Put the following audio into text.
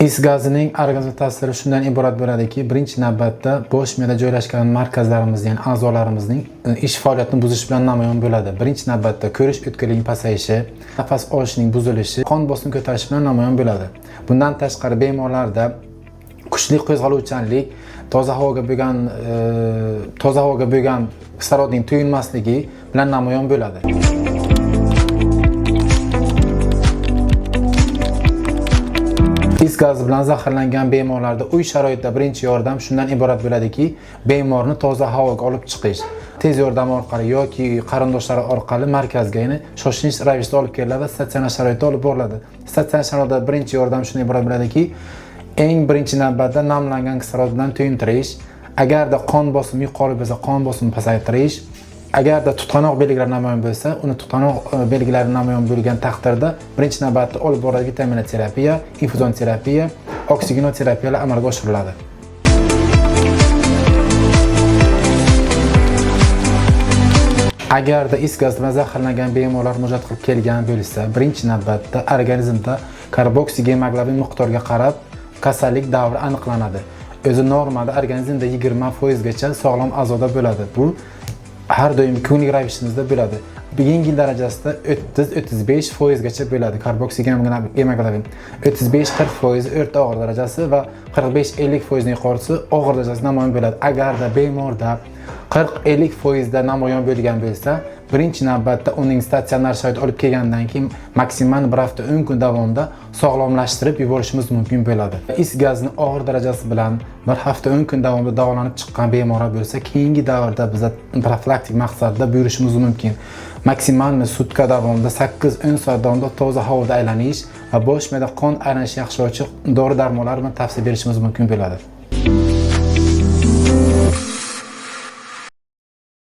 Is gazining organizmga ta'siri shundan iborat bo'ladiki, birinchi navbatda bosh miyada joylashgan markazlarimiz, ya'ni a'zolarimizning ish faoliyatini buzish bilan namoyon bo'ladi. Birinchi navbatda ko'rish o'tkirligining pasayishi, nafas olishining buzilishi, qon bosimi ko'tarilishi bilan namoyon bo'ladi. Bundan tashqari bemorlarda kuchli qo'zg'aluvchanlik, toza havoga bo'lgan kislorodning to'yinmasligi bilan namoyon bo'ladi. Is gazi bilan zaharlangan bemorlarda uy sharoitida birinchi yordam shundan iborat bo'ladiki, bemorni toza havoga olib chiqish, tez yordam orqali yoki qarindoshlari orqali markazga, ya'ni shoshilinch ravishda olib keliladi va statsionar sharoitda olib boriladi. Statsionar sharoitda birinchi yordam shundan iborat bo'ladiki, eng birinchi navbatda namlangan kislorod bilan to'yintirish, agarda qon bosimi yuqori bo'lsa, qon bosimini pasaytirish, agarda tutqanoq belgilari namoyon bo'lsa, uni tutqanoq belgilari namoyon bo'lgan taqdirda birinchi navbatda olib boriladi vitaminoterapiya, infuzion terapiya, oksigenoterapiyalar amalga oshiriladi. Agarda is gazi bilan zaharlangan bemorlar murojaat qilib kelgan bo'lsa, birinchi navbatda organizmda karboksigemoglobin miqdoriga qarab kasallik davri aniqlanadi. O'zi normada organizmda 20% gacha sog'lom a'zoda bo'ladi. Bu har doim kunlik ravishimizda bo'ladi. Yengil darajasida 30-35% gacha bo'ladi karboksigemoglobin. 35-40% o'rta og'ir darajasi va 45-50% yuqorisi og'ir darajasi namoyon bo'ladi. Agarda bemorda 40-50% da namoyon bo'lgan bo'lsa, birinchi navbatda uning statsionar sharoit olib kelgandan keyin maksimal bir hafta 10 kun davomida sog'lomlashtirib yuborishimiz mumkin bo'ladi. Is gazini og'ir darajasi bilan bir hafta 10 kun davomida davolanib chiqqan bemorlar bo'lsa, keyingi davrda biza profilaktik maqsadda buyurishimiz mumkin. Maksimal sutka davomida 8-10 soat davomida toza havoda aylanish va bosh miyada qon aylanishi yaxshilovchi dori-darmonlar bilan tavsiya berishimiz mumkin bo'ladi.